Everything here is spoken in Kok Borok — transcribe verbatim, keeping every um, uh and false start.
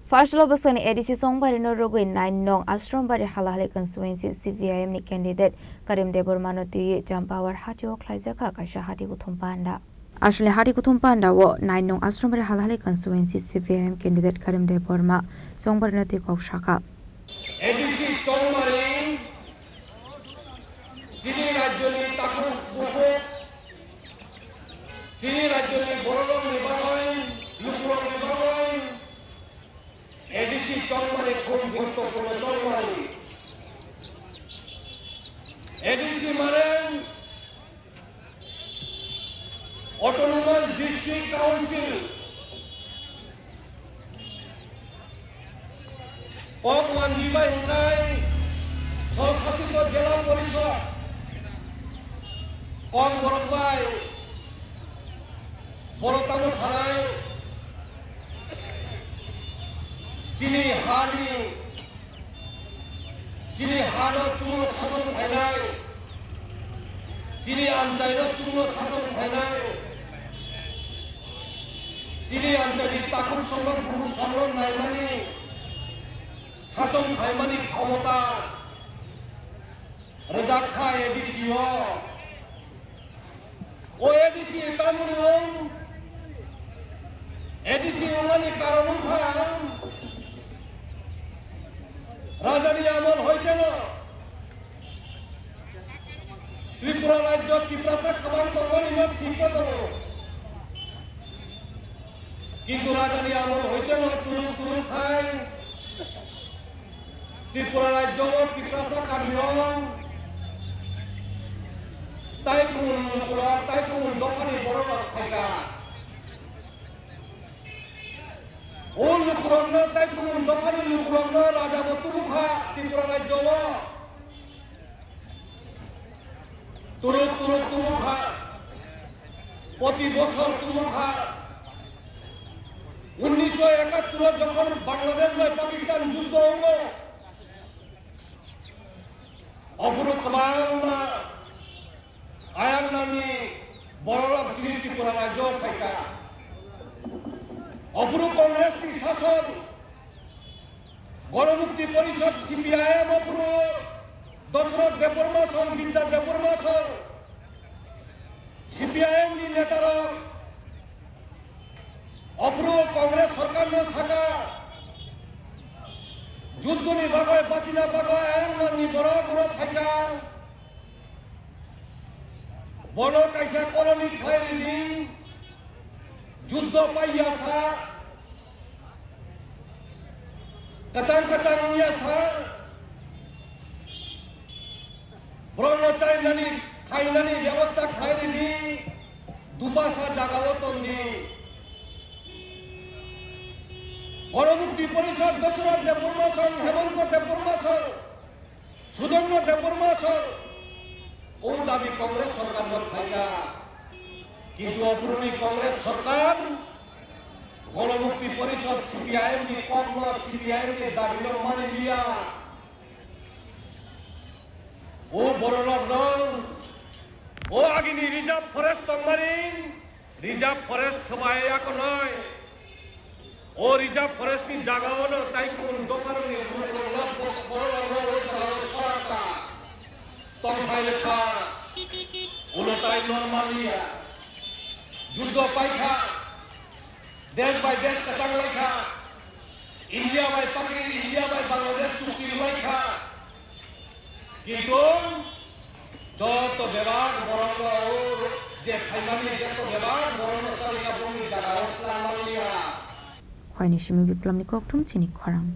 Phasalo bwskangni A D C Chongmari no rwgwi nine nong Ashram Bari Halahali constituency C P I M ni candidate Karim Debbarma no twiwi Jampawar hatio khlaijakha kaisa hati kuthum panda. Aswlni hati kuthum panda o nine nong Ashram Bari Halahali constituency C P I M candidate Karim Debbarma Chongmari no twi kok sakha. A D C Chongmari chini rajyoni takhuk bukhuk, chini rajyoni bororokni bagwi, lukurokni bagwi, A D C Chongmari khub guruttopurno Chongmari. A D C mane Autonomous District Council, kok wanjwi bai hwnkhai Swsasito Jela Porishod, kok borok bai borok tamo sanai, chini hani, chini hano chwngno sason khainai, chini amchaino chwngno sason khainai, chini amchaini takhuk songno bukhuk songno naimani, sason khaimani khomota rwjak kha A D C o. O A D C tamni wng, A D C wngmani karon wngkha rajani amol hoiteno Tripura rajyo Tiprasa kwbang tongmani no thikma tongo. Kintu rajani amol hoiteno turung turung khai Tripura rajyo o Tiprasa kamio taiphung lukurok, taiphung dophani bororok phaikha. O lukurokno, taiphung dophani lukurokno raja bo tubukha Tripura rajyo o. Turuk turuk tubukha, proti bosor tubukha. Unnisho ekattor o jokhon Bangladesh bai Pakistan juddo wngo, ophuru kwbangma ayang nani bororok chini Tripura rajyo phaikha. Ophuru Congress ni sason, Ganamukti Porishod, C P I M, ophuru Dosroth Debbarma song, Bidya Debbarma song, C P I M ni netarok, ophuru Congress sorkar no saka, juddo ni bagwi bachina bagwi ayang nani borok borok phaikha. Bono kaisa kolomni khlai ridi, juddo paiya sa, kwchang kwchang wngya sa, borokno chainani, khainani bebostha khlai ridi, dupasa jagao tongdi. Ganamukti Porishod Dosroth Debbarma song, Hemanta Debbarma song, Sudarshan Debbarma song, o dabi Congress sorkar no khaikha. Kintu ophuruni Congress sorkar Ganamukti Porishod C P I M ni kokno, C P I M ni dabi no mani liya. O bororok no, o agini reserve forest tongmani, reserve forest swbai ya konoi. O reserve forest ni jaga o no taiphung dopharok ni borok rok no, borok rok no o jaga o sorak ta. Tongthai lekha. Ulo tai normal ya. Juddo paikha. Desh bai desh kwchang laikha. India bai Pakistan, India bai Bangladesh chukti laikha. Kintu joto bebak borok no o je khaimani joto bebak borok no tangya bongni jaga o tlang manliya. Khwaini simi Biplomni kokthum chini khorang.